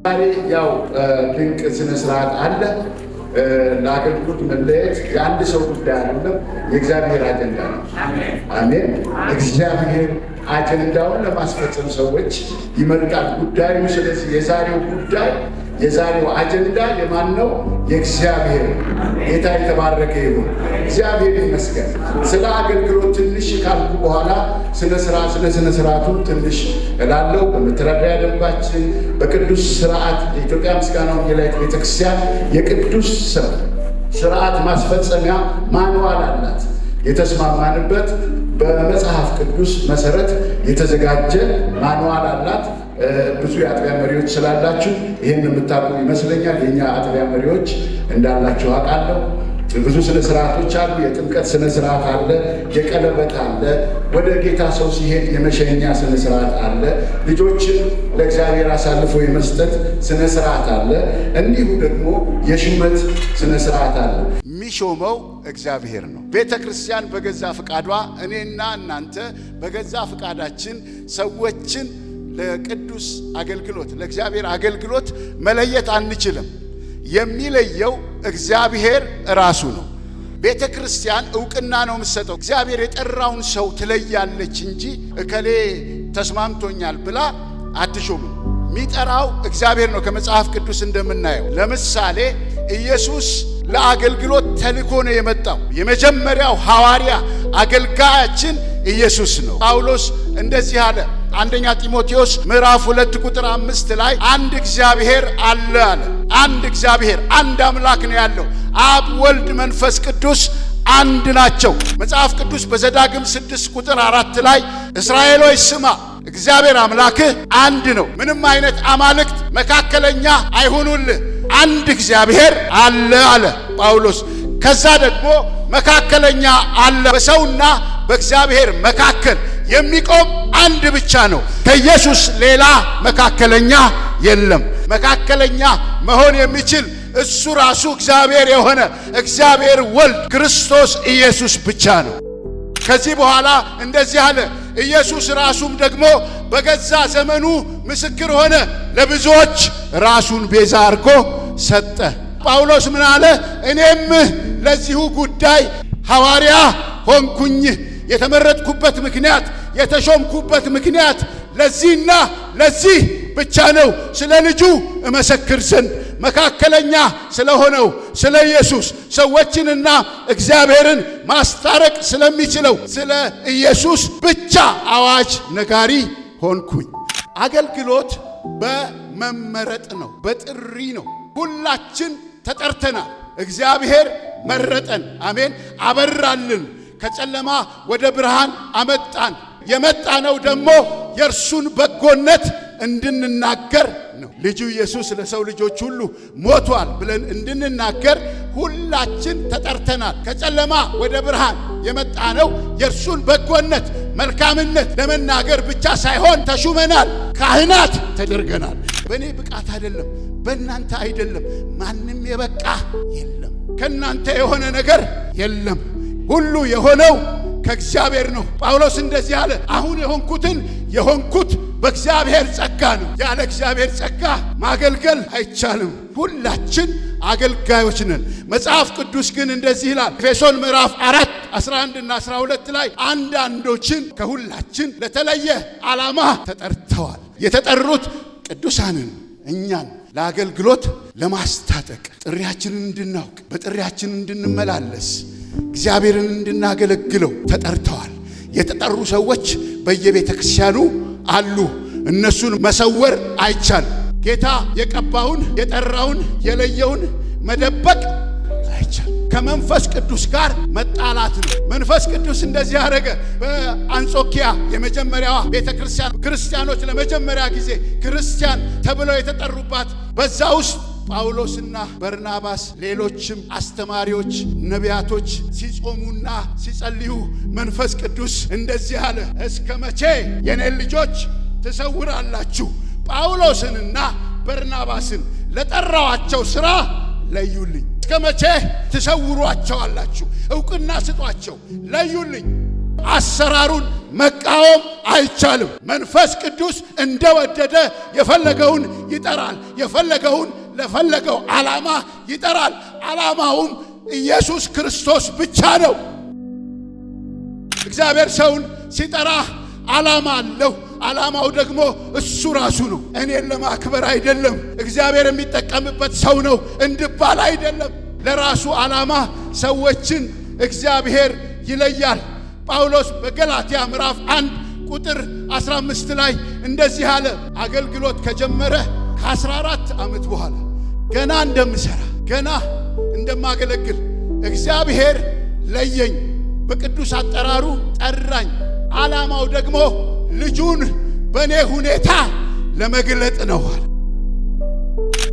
ዛሬ ያው ድንቅ ስነ ስርዓት አለ። ለአገልግሎት መለየት የአንድ ሰው ጉዳይ አይደለም፣ የእግዚአብሔር አጀንዳ ነው። አሜን። እግዚአብሔር አጀንዳውን ለማስፈጸም ሰዎች ይመርጣል ጉዳዩ። ስለዚህ የዛሬው ጉዳይ፣ የዛሬው አጀንዳ የማን ነው? የእግዚአብሔር። ጌታ የተባረከ ይሁን። እግዚአብሔር ይመስገን። ስለ አገልግሎት ትንሽ ካልኩ በኋላ ስለ ስርዓቱ ትንሽ እላለሁ። በመተዳደሪያ ደንባችን በቅዱስ ስርዓት የኢትዮጵያ ምስጋና ወንጌላዊት ቤተክርስቲያን የቅዱስ ስርዓት ማስፈጸሚያ manual አላት። የተስማማንበት በመጽሐፍ ቅዱስ መሰረት የተዘጋጀ manual አላት። ብዙ የአጥቢያ መሪዎች ስላላችሁ ይህን የምታውቁ ይመስለኛል። የእኛ አጥቢያ መሪዎች እንዳላችሁ አውቃለሁ። ብዙ ስነ ስርዓቶች አሉ። የጥምቀት ስነ ስርዓት አለ፣ የቀለበት አለ፣ ወደ ጌታ ሰው ሲሄድ የመሸኛ ስነ ስርዓት አለ፣ ልጆችን ለእግዚአብሔር አሳልፎ የመስጠት ስነ ስርዓት አለ፣ እንዲሁ ደግሞ የሹመት ስነ ስርዓት አለ። የሚሾመው እግዚአብሔር ነው። ቤተ ክርስቲያን በገዛ ፍቃዷ፣ እኔና እናንተ በገዛ ፍቃዳችን ሰዎችን ለቅዱስ አገልግሎት፣ ለእግዚአብሔር አገልግሎት መለየት አንችልም። የሚለየው እግዚአብሔር ራሱ ነው። ቤተ ክርስቲያን እውቅና ነው የምትሰጠው። እግዚአብሔር የጠራውን ሰው ትለያለች እንጂ እከሌ ተስማምቶኛል ብላ አትሾምም። የሚጠራው እግዚአብሔር ነው። ከመጽሐፍ ቅዱስ እንደምናየው ለምሳሌ ኢየሱስ ለአገልግሎት ተልኮ ነው የመጣው። የመጀመሪያው ሐዋርያ አገልጋያችን ኢየሱስ ነው። ጳውሎስ እንደዚህ አለ። አንደኛ ጢሞቴዎስ ምዕራፍ 2 ቁጥር 5 ላይ አንድ እግዚአብሔር አለ አለ። አንድ እግዚአብሔር፣ አንድ አምላክ ነው ያለው። አብ፣ ወልድ፣ መንፈስ ቅዱስ አንድ ናቸው። መጽሐፍ ቅዱስ በዘዳግም 6 ቁጥር 4 ላይ እስራኤል ሆይ ስማ፣ እግዚአብሔር አምላክህ አንድ ነው። ምንም አይነት አማልክት መካከለኛ አይሁኑልህ። አንድ እግዚአብሔር አለ አለ ጳውሎስ። ከዛ ደግሞ መካከለኛ አለ። በሰውና በእግዚአብሔር መካከል የሚቆም አንድ ብቻ ነው። ከኢየሱስ ሌላ መካከለኛ የለም። መካከለኛ መሆን የሚችል እሱ ራሱ እግዚአብሔር የሆነ እግዚአብሔር ወልድ ክርስቶስ ኢየሱስ ብቻ ነው። ከዚህ በኋላ እንደዚህ አለ። ኢየሱስ ራሱም ደግሞ በገዛ ዘመኑ ምስክር ሆነ፣ ለብዙዎች ራሱን ቤዛ አድርጎ ሰጠ። ጳውሎስ ምን አለ? እኔም ለዚሁ ጉዳይ ሐዋርያ ሆንኩኝ። የተመረጥኩበት ምክንያት፣ የተሾምኩበት ምክንያት ለዚህና ለዚህ ብቻ ነው፣ ስለ ልጁ እመሰክር ዘንድ፣ መካከለኛ ስለሆነው ስለ ኢየሱስ፣ ሰዎችንና እግዚአብሔርን ማስታረቅ ስለሚችለው ስለ ኢየሱስ ብቻ አዋጅ ነጋሪ ሆንኩኝ። አገልግሎት በመመረጥ ነው፣ በጥሪ ነው። ሁላችን ተጠርተናል። እግዚአብሔር መረጠን። አሜን። አበራልን። ከጨለማ ወደ ብርሃን አመጣን። የመጣነው ደግሞ የእርሱን በጎነት እንድንናገር ነው። ልጁ ኢየሱስ ለሰው ልጆች ሁሉ ሞቷል ብለን እንድንናገር ሁላችን ተጠርተናል። ከጨለማ ወደ ብርሃን የመጣነው የእርሱን በጎነት፣ መልካምነት ለመናገር ብቻ ሳይሆን ተሹመናል፣ ካህናት ተደርገናል። በእኔ ብቃት አይደለም፣ በእናንተ አይደለም። ማንም የበቃ የለም። ከእናንተ የሆነ ነገር የለም። ሁሉ የሆነው ከእግዚአብሔር ነው። ጳውሎስ እንደዚህ አለ፣ አሁን የሆንኩትን የሆንኩት በእግዚአብሔር ጸጋ ነው። ያለ እግዚአብሔር ጸጋ ማገልገል አይቻልም። ሁላችን አገልጋዮች ነን። መጽሐፍ ቅዱስ ግን እንደዚህ ይላል። ኤፌሶን ምዕራፍ 4 11 እና 12 ላይ አንዳንዶችን ከሁላችን ለተለየ ዓላማ ተጠርተዋል። የተጠሩት ቅዱሳንን እኛን ለአገልግሎት ለማስታጠቅ፣ ጥሪያችንን እንድናውቅ፣ በጥሪያችን እንድንመላለስ፣ እግዚአብሔርን እንድናገለግለው ተጠርተዋል። የተጠሩ ሰዎች በየቤተ ክርስቲያኑ አሉ። እነሱን መሰወር አይቻልም። ጌታ የቀባውን፣ የጠራውን፣ የለየውን መደበቅ አይቻልም። ከመንፈስ ቅዱስ ጋር መጣላት ነው። መንፈስ ቅዱስ እንደዚህ ያደረገ በአንጾኪያ የመጀመሪያዋ ቤተ ክርስቲያን፣ ክርስቲያኖች ለመጀመሪያ ጊዜ ክርስቲያን ተብለው የተጠሩባት፣ በዛ ውስጥ ጳውሎስና በርናባስ ሌሎችም አስተማሪዎች፣ ነቢያቶች ሲጾሙና ሲጸልዩ መንፈስ ቅዱስ እንደዚህ አለ፣ እስከ መቼ የኔን ልጆች ትሰውራላችሁ? ጳውሎስንና በርናባስን ለጠራዋቸው ሥራ ለዩልኝ። እስከ መቼ ትሰውሯቸዋላችሁ? እውቅና ስጧቸው፣ ለዩልኝ። አሰራሩን መቃወም አይቻልም። መንፈስ ቅዱስ እንደወደደ የፈለገውን ይጠራል። የፈለገውን ለፈለገው ዓላማ ይጠራል። ዓላማውም ኢየሱስ ክርስቶስ ብቻ ነው። እግዚአብሔር ሰውን ሲጠራ ዓላማ አለው። ዓላማው ደግሞ እሱ ራሱ ነው። እኔን ለማክበር አይደለም። እግዚአብሔር የሚጠቀምበት ሰው ነው እንድባል አይደለም። ለራሱ ዓላማ ሰዎችን እግዚአብሔር ይለያል። ጳውሎስ በገላትያ ምዕራፍ 1 ቁጥር 15 ላይ እንደዚህ አለ። አገልግሎት ከጀመረ ከ14 ዓመት በኋላ ገና እንደምሰራ ገና እንደማገለግል እግዚአብሔር ለየኝ፣ በቅዱስ አጠራሩ ጠራኝ። ዓላማው ደግሞ ልጁን በእኔ ሁኔታ ለመግለጥ ነው አለ።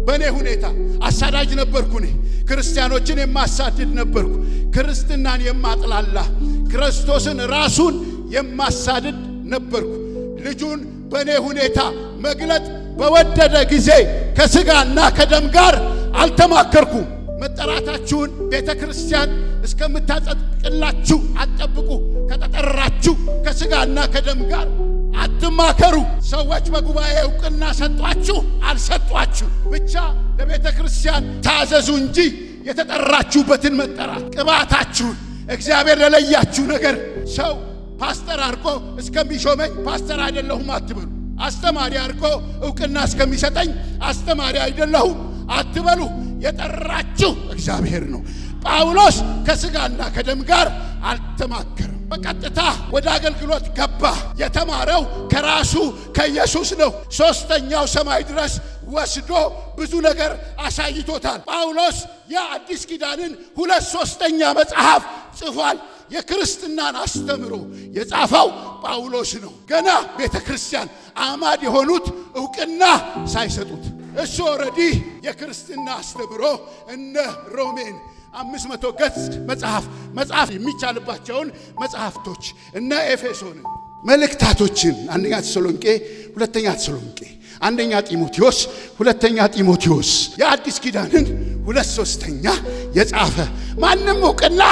በእኔ ሁኔታ አሳዳጅ ነበርኩ። እኔ ክርስቲያኖችን የማሳድድ ነበርኩ። ክርስትናን የማጥላላ፣ ክርስቶስን ራሱን የማሳድድ ነበርኩ። ልጁን በእኔ ሁኔታ መግለጥ በወደደ ጊዜ ከሥጋና ከደም ጋር አልተማከርኩም። መጠራታችሁን ቤተ ክርስቲያን እስከምታጸድቅላችሁ አትጠብቁ። ከተጠራችሁ ከሥጋና ከደም ጋር አትማከሩ። ሰዎች በጉባኤ እውቅና ሰጧችሁ አልሰጧችሁ ብቻ ለቤተ ክርስቲያን ታዘዙ እንጂ የተጠራችሁበትን መጠራት፣ ቅባታችሁን፣ እግዚአብሔር ለለያችሁ ነገር፣ ሰው ፓስተር አርቆ እስከሚሾመኝ ፓስተር አይደለሁም አትበሉ። አስተማሪ አርቆ እውቅና እስከሚሰጠኝ አስተማሪ አይደለሁም አትበሉ። የጠራችሁ እግዚአብሔር ነው። ጳውሎስ ከሥጋና ከደም ጋር አልተማከረም። በቀጥታ ወደ አገልግሎት ገባ። የተማረው ከራሱ ከኢየሱስ ነው። ሦስተኛው ሰማይ ድረስ ወስዶ ብዙ ነገር አሳይቶታል። ጳውሎስ የአዲስ ኪዳንን 2/3 መጽሐፍ ጽፏል። የክርስትናን አስተምሮ የጻፈው ጳውሎስ ነው። ገና ቤተ ክርስቲያን አማድ የሆኑት እውቅና ሳይሰጡት እሱ already የክርስትና አስተምሮ እነ ሮሜን 500 ገጽ መጽሐፍ መጽሐፍ የሚቻልባቸውን መጽሐፍቶች፣ እነ ኤፌሶንን መልእክታቶችን፣ አንደኛ ተሰሎንቄ፣ ሁለተኛ ተሰሎንቄ፣ አንደኛ ጢሞቴዎስ፣ ሁለተኛ ጢሞቴዎስ፣ የአዲስ ኪዳንን 2/3 የጻፈ ማንም እውቅና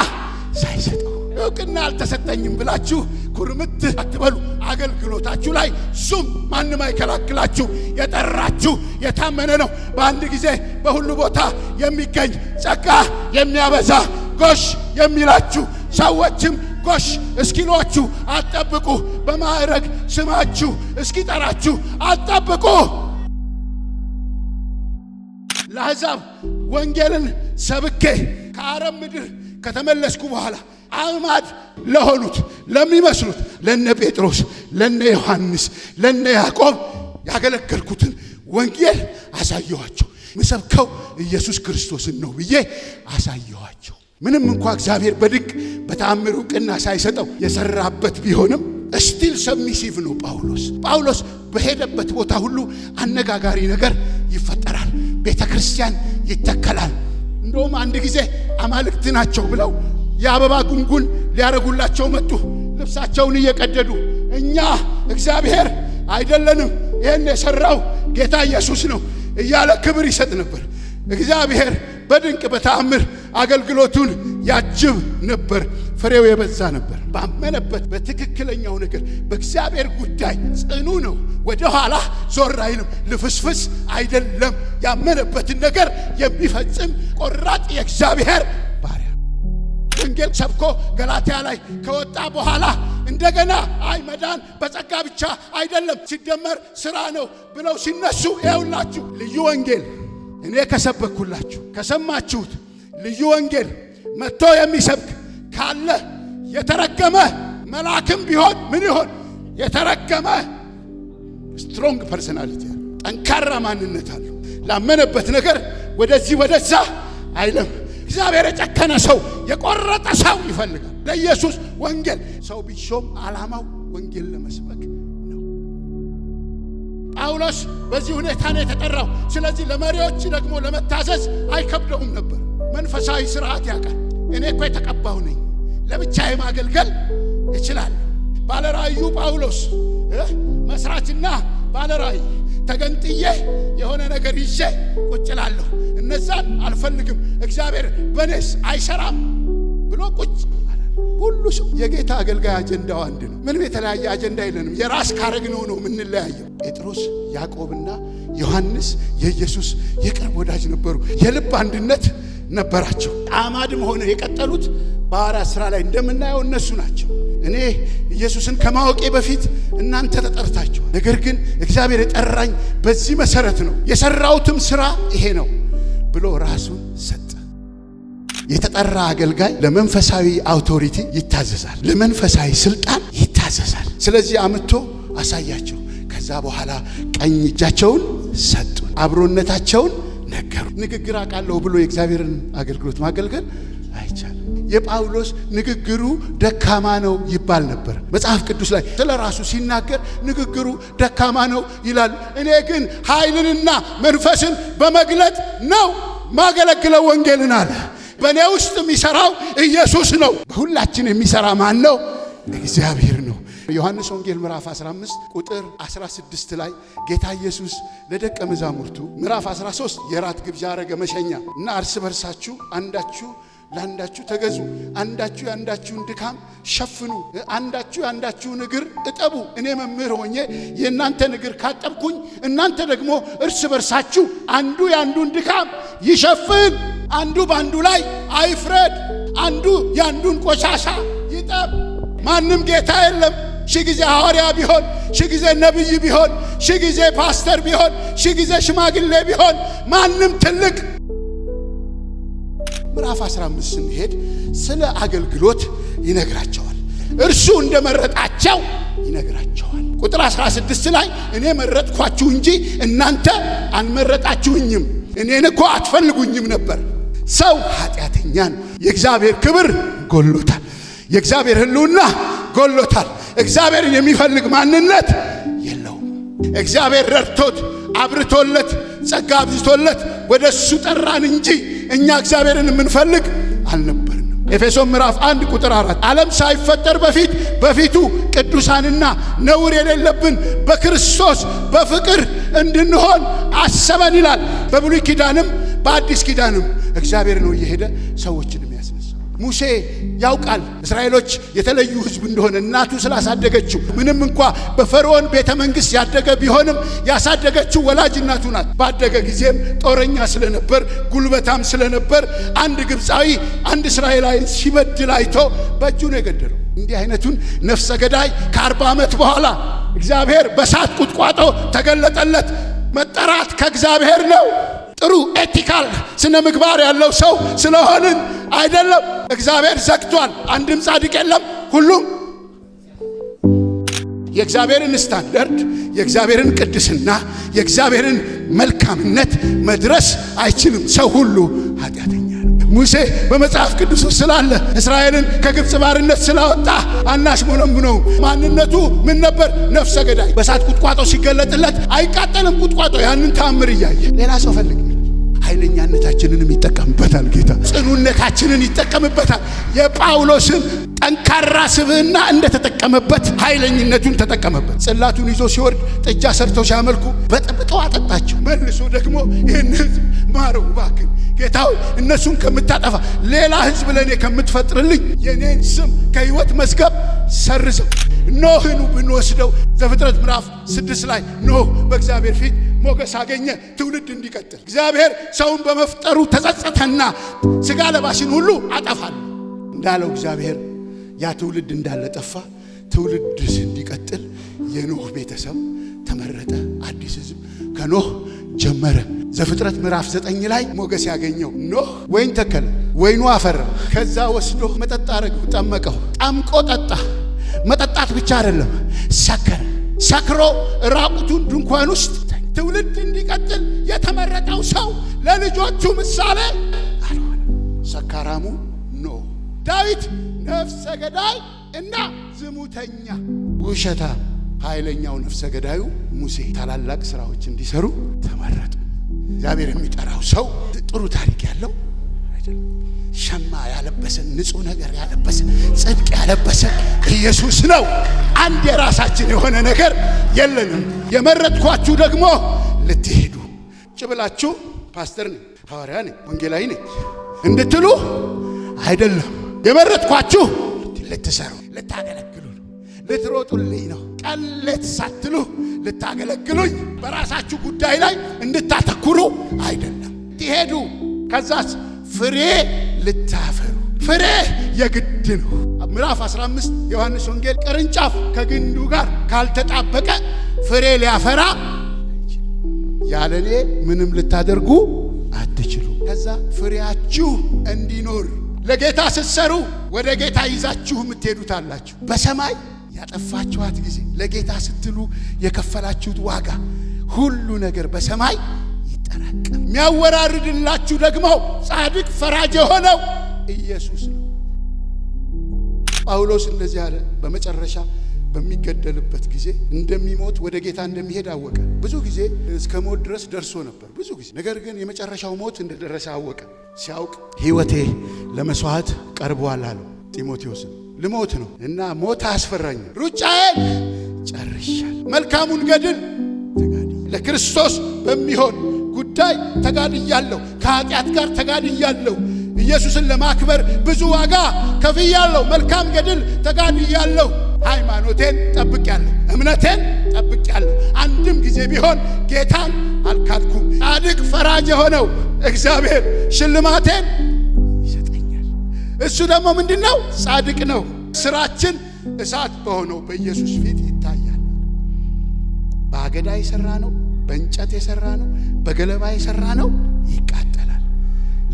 ሳይሰጠው፣ እውቅና አልተሰጠኝም ብላችሁ ኩርምት አትበሉ። አገልግሎታችሁ ላይ ዙም ማንም አይከላክላችሁ። የጠራችሁ የታመነ ነው። በአንድ ጊዜ በሁሉ ቦታ የሚገኝ፣ ጸጋ የሚያበዛ፣ ጎሽ የሚላችሁ፣ ሰዎችም ጎሽ እስኪሏችሁ አትጠብቁ። በማዕረግ ስማችሁ እስኪጠራችሁ አትጠብቁ። ለአሕዛብ ወንጌልን ሰብኬ ከአረብ ምድር ከተመለስኩ በኋላ አዕማድ ለሆኑት ለሚመስሉት ለነ ጴጥሮስ፣ ለነ ዮሐንስ፣ ለነ ያዕቆብ ያገለገልኩትን ወንጌል አሳየኋቸው። ምሰብከው ኢየሱስ ክርስቶስን ነው ብዬ አሳየኋቸው። ምንም እንኳ እግዚአብሔር በድንቅ በተአምር እውቅና ሳይሰጠው የሰራበት ቢሆንም still submissive ነው ጳውሎስ። ጳውሎስ በሄደበት ቦታ ሁሉ አነጋጋሪ ነገር ይፈጠራል። ቤተ ክርስቲያን ይተከላል። እንደውም አንድ ጊዜ አማልክት ናቸው ብለው የአበባ ጉንጉን ሊያረጉላቸው መጡ። ልብሳቸውን እየቀደዱ እኛ እግዚአብሔር አይደለንም፣ ይህን የሠራው ጌታ ኢየሱስ ነው እያለ ክብር ይሰጥ ነበር። እግዚአብሔር በድንቅ በተአምር አገልግሎቱን ያጅብ ነበር። ፍሬው የበዛ ነበር። ባመነበት በትክክለኛው ነገር በእግዚአብሔር ጉዳይ ጽኑ ነው። ወደ ኋላ ዞር አይልም። ልፍስፍስ አይደለም። ያመነበትን ነገር የሚፈጽም ቆራጥ የእግዚአብሔር ባሪያ። ወንጌል ሰብኮ ገላትያ ላይ ከወጣ በኋላ እንደገና አይ መዳን በጸጋ ብቻ አይደለም፣ ሲደመር ስራ ነው ብለው ሲነሱ፣ ይኸውላችሁ ልዩ ወንጌል እኔ ከሰበኩላችሁ ከሰማችሁት ልዩ ወንጌል መጥቶ የሚሰብክ ካለ የተረገመ፣ መልአክም ቢሆን ምን ይሆን የተረገመ። Strong personality አለው። ጠንካራ ማንነት አለው። ላመነበት ነገር ወደዚህ ወደዛ አይልም። እግዚአብሔር የጨከነ ሰው፣ የቆረጠ ሰው ይፈልጋል። ለኢየሱስ ወንጌል ሰው ቢሾም ዓላማው ወንጌል ለመስበክ ነው። ጳውሎስ በዚህ ሁኔታ ነው የተጠራው። ስለዚህ ለመሪዎች ደግሞ ለመታዘዝ አይከብደውም ነበር። መንፈሳዊ ስርዓት ያውቃል። እኔ እኮ የተቀባሁ ነኝ፣ ለብቻዬ ማገልገል እችላለሁ። ባለራእዩ ጳውሎስ፣ መስራችና ባለራእይ፣ ተገንጥዬ የሆነ ነገር ይዤ ቁጭ እላለሁ፣ እነዛን አልፈልግም፣ እግዚአብሔር በኔስ አይሰራም ብሎ ቁጭ አላለ። ሁሉ ሰው የጌታ አገልጋይ አጀንዳው አንድ ነው። ምንም የተለያየ አጀንዳ የለንም። የራስ ካረግነው ነው የምንለያየው። ጴጥሮስ፣ ያዕቆብና ዮሐንስ የኢየሱስ የቅርብ ወዳጅ ነበሩ። የልብ አንድነት ነበራቸው። አማድም ሆነ የቀጠሉት በሐዋርያት ሥራ ላይ እንደምናየው እነሱ ናቸው። እኔ ኢየሱስን ከማወቄ በፊት እናንተ ተጠርታችኋል። ነገር ግን እግዚአብሔር የጠራኝ በዚህ መሰረት ነው፣ የሰራሁትም ስራ ይሄ ነው ብሎ ራሱን ሰጠ። የተጠራ አገልጋይ ለመንፈሳዊ authority ይታዘዛል፣ ለመንፈሳዊ ስልጣን ይታዘዛል። ስለዚህ አምጥቶ አሳያቸው። ከዛ በኋላ ቀኝ እጃቸውን ሰጡ፣ አብሮነታቸውን ነገሩ። ንግግር አውቃለሁ ብሎ የእግዚአብሔርን አገልግሎት ማገልገል አይቻልም። የጳውሎስ ንግግሩ ደካማ ነው ይባል ነበር። መጽሐፍ ቅዱስ ላይ ስለ ራሱ ሲናገር ንግግሩ ደካማ ነው ይላሉ። እኔ ግን ኃይልንና መንፈስን በመግለጥ ነው ማገለግለው ወንጌልን አለ። በእኔ ውስጥ የሚሰራው ኢየሱስ ነው። በሁላችን የሚሰራ ማን ነው? እግዚአብሔር ነው። ዮሐንስ ወንጌል ምዕራፍ 15 ቁጥር 16 ላይ ጌታ ኢየሱስ ለደቀ መዛሙርቱ ምዕራፍ 13 የራት ግብዣ አረገ መሸኛ እና እርስ በርሳችሁ አንዳችሁ ለአንዳችሁ ተገዙ፣ አንዳችሁ የአንዳችሁን ድካም ሸፍኑ፣ አንዳችሁ የአንዳችሁን እግር እጠቡ። እኔ መምህር ሆኜ የእናንተን እግር ካጠብኩኝ እናንተ ደግሞ እርስ በርሳችሁ አንዱ የአንዱን ድካም ይሸፍን፣ አንዱ በአንዱ ላይ አይፍረድ፣ አንዱ የአንዱን ቆሻሻ ይጠብ። ማንም ጌታ የለም። ሺህ ጊዜ ሐዋርያ ቢሆን፣ ሺህ ጊዜ ነቢይ ቢሆን፣ ሺህ ጊዜ ፓስተር ቢሆን፣ ሺህ ጊዜ ሽማግሌ ቢሆን፣ ማንም ትልቅ። ምዕራፍ 15 ስንሄድ ስለ አገልግሎት ይነግራቸዋል። እርሱ እንደመረጣቸው ይነግራቸዋል። ቁጥር 16 ላይ እኔ መረጥኳችሁ እንጂ እናንተ አልመረጣችሁኝም፣ እኔን እኮ አትፈልጉኝም ነበር። ሰው ኃጢአተኛ ነው። የእግዚአብሔር ክብር ጎሎታል። የእግዚአብሔር ሕልውና ጎሎታል። እግዚአብሔርን የሚፈልግ ማንነት የለውም። እግዚአብሔር ረድቶት አብርቶለት ጸጋ አብዝቶለት ወደ እሱ ጠራን እንጂ እኛ እግዚአብሔርን የምንፈልግ አልነበርንም። ኤፌሶን ምዕራፍ 1 ቁጥር 4 ዓለም ሳይፈጠር በፊት በፊቱ ቅዱሳንና ነውር የሌለብን በክርስቶስ በፍቅር እንድንሆን አሰበን ይላል። በብሉይ ኪዳንም በአዲስ ኪዳንም እግዚአብሔር ነው እየሄደ ሰዎችን የሚያስነሳው። ሙሴ ያውቃል እስራኤሎች የተለዩ ሕዝብ እንደሆነ እናቱ ስላሳደገችው። ምንም እንኳ በፈርዖን ቤተ መንግሥት ያደገ ቢሆንም ያሳደገችው ወላጅ እናቱ ናት። ባደገ ጊዜም ጦረኛ ስለነበር ጉልበታም ስለነበር አንድ ግብፃዊ አንድ እስራኤላዊ ሲበድል አይቶ በእጁ ነው የገደለው። እንዲህ አይነቱን ነፍሰ ገዳይ ከ40 ዓመት በኋላ እግዚአብሔር በሳት ቁጥቋጦ ተገለጠለት። መጠራት ከእግዚአብሔር ነው። ጥሩ ethical ስነ ምግባር ያለው ሰው ስለሆንን አይደለም። እግዚአብሔር ዘግቷል። አንድም ጻድቅ የለም፣ ሁሉም የእግዚአብሔርን ስታንዳርድ፣ የእግዚአብሔርን ቅድስና፣ የእግዚአብሔርን መልካምነት መድረስ አይችልም። ሰው ሁሉ ኃጢአተኛ ነው። ሙሴ በመጽሐፍ ቅዱስ ስላለ እስራኤልን ከግብፅ ባርነት ስላወጣ አናሽሞነሙነው። ማንነቱ ምን ነበር? ነፍሰ ገዳይ። በሳት ቁጥቋጦ ሲገለጥለት አይቃጠልም ቁጥቋጦ። ያንን ታምር እያየ ሌላ ሰው ፈልግ። ኃይለኛነታችንንም ይጠቀምበታል ጌታ። ጽኑነታችንን ይጠቀምበታል። የጳውሎስን ጠንካራ ስብዕና እንደተጠቀመበት ኃይለኝነቱን ተጠቀመበት። ጽላቱን ይዞ ሲወርድ ጥጃ ሰርተው ሲያመልኩ በጥብጦ አጠጣቸው። መልሶ ደግሞ ይህን ሕዝብ ማረው እባክህ ጌታ ሆይ፣ እነሱን ከምታጠፋ ሌላ ሕዝብ ለእኔ ከምትፈጥርልኝ የኔን ስም ከሕይወት መዝገብ ሰርዘው። ኖህን ብንወስደው ዘፍጥረት ምዕራፍ 6 ላይ ኖህ በእግዚአብሔር ፊት ሞገስ አገኘ፣ ትውልድ እንዲቀጥል። እግዚአብሔር ሰውን በመፍጠሩ ተጸጸተና ሥጋ ለባሽን ሁሉ አጠፋለሁ እንዳለው እግዚአብሔር ያ ትውልድ እንዳለ ጠፋ። ትውልድ እንዲቀጥል የኖህ ቤተሰብ ተመረጠ። አዲስ ሕዝብ ከኖህ ጀመረ። ዘፍጥረት ምዕራፍ 9 ላይ ሞገስ ያገኘው ኖህ ወይን ተከለ፣ ወይኑ አፈራ። ከዛ ወስዶ መጠጥ አረገው፣ ጠመቀው፣ ጠምቆ ጠጣ። መጠጣት ብቻ አይደለም፣ ሰከረ። ሰክሮ ራቁቱን ድንኳን ውስጥ። ትውልድ እንዲቀጥል የተመረጠው ሰው ለልጆቹ ምሳሌ አልሆነም። ሰካራሙ ኖህ። ዳዊት ነፍሰ ገዳይ እና ዝሙተኛ ውሸታ፣ ኃይለኛው ነፍሰ ገዳዩ ሙሴ ታላላቅ ስራዎች እንዲሰሩ ተመረጡ። እግዚአብሔር የሚጠራው ሰው ጥሩ ታሪክ ያለው አይደለም። ሸማ ያለበሰን፣ ንጹህ ነገር ያለበሰን፣ ጽድቅ ያለበሰን ኢየሱስ ነው። አንድ የራሳችን የሆነ ነገር የለንም። የመረጥኳችሁ ደግሞ ልትሄዱ ጭብላችሁ ፓስተር ነኝ፣ ሐዋርያ ነኝ፣ ወንጌላዊ ነኝ እንድትሉ አይደለም። የመረጥኳችሁ ልትሰሩ፣ ልታገለግሉ ነው። ልትሮጡልኝ ነው። ቀን ሌት ሳትሉ ልታገለግሉኝ፣ በራሳችሁ ጉዳይ ላይ እንድታተኩሩ አይደለም። ትሄዱ፣ ከዛስ ፍሬ ልታፈሩ። ፍሬ የግድ ነው። ምዕራፍ 15 ዮሐንስ ወንጌል፣ ቅርንጫፍ ከግንዱ ጋር ካልተጣበቀ ፍሬ ሊያፈራ፣ ያለ እኔ ምንም ልታደርጉ አትችሉ። ከዛ ፍሬያችሁ እንዲኖር ለጌታ ስትሰሩ ወደ ጌታ ይዛችሁ የምትሄዱት አላችሁ። በሰማይ ያጠፋችኋት ጊዜ፣ ለጌታ ስትሉ የከፈላችሁት ዋጋ፣ ሁሉ ነገር በሰማይ ይጠራቀም። የሚያወራርድላችሁ ደግሞ ጻድቅ ፈራጅ የሆነው ኢየሱስ ነው። ጳውሎስ እንደዚህ አለ። በመጨረሻ በሚገደልበት ጊዜ እንደሚሞት፣ ወደ ጌታ እንደሚሄድ አወቀ። ብዙ ጊዜ እስከ ሞት ድረስ ደርሶ ነበር፣ ብዙ ጊዜ። ነገር ግን የመጨረሻው ሞት እንደደረሰ አወቀ። ሲያውቅ ሕይወቴ ለመስዋዕት ቀርቧል አለው ጢሞቴዎስን። ልሞት ነው እና ሞት አያስፈራኝም። ሩጫዬን ጨርሻለሁ፣ መልካሙን ገድል ተጋድያለሁ፣ ለክርስቶስ በሚሆን ጉዳይ ተጋድያለሁ፣ ከኃጢአት ጋር ተጋድያለሁ። ኢየሱስን ለማክበር ብዙ ዋጋ ከፍያለሁ። መልካም ገድል ተጋድያለሁ። ሃይማኖቴን ጠብቄያለሁ። እምነቴን ጠብቄያለሁ። አንድም ጊዜ ቢሆን ጌታን አልካድኩም። ጻድቅ ፈራጅ የሆነው እግዚአብሔር ሽልማቴን ይሰጠኛል። እሱ ደግሞ ምንድን ነው? ጻድቅ ነው። ስራችን እሳት በሆነው በኢየሱስ ፊት ይታያል። በአገዳ የሠራ ነው፣ በእንጨት የሠራ ነው፣ በገለባ የሠራ ነው፣ ይቃጠላል።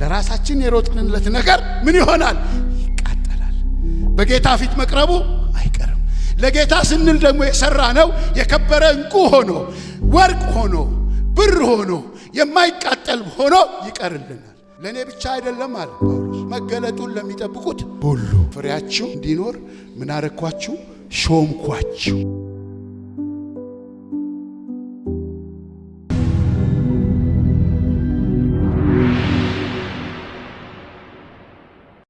ለራሳችን የሮጥንለት ነገር ምን ይሆናል? ይቃጠላል። በጌታ ፊት መቅረቡ አይቀርም። ለጌታ ስንል ደግሞ የሠራ ነው የከበረ ዕንቁ ሆኖ፣ ወርቅ ሆኖ፣ ብር ሆኖ፣ የማይቃጠል ሆኖ ይቀርልናል። ለእኔ ብቻ አይደለም አለ ጳውሎስ፣ መገለጡን ለሚጠብቁት ሁሉ። ፍሬያችሁ እንዲኖር ምን አረኳችሁ? ሾምኳችሁ።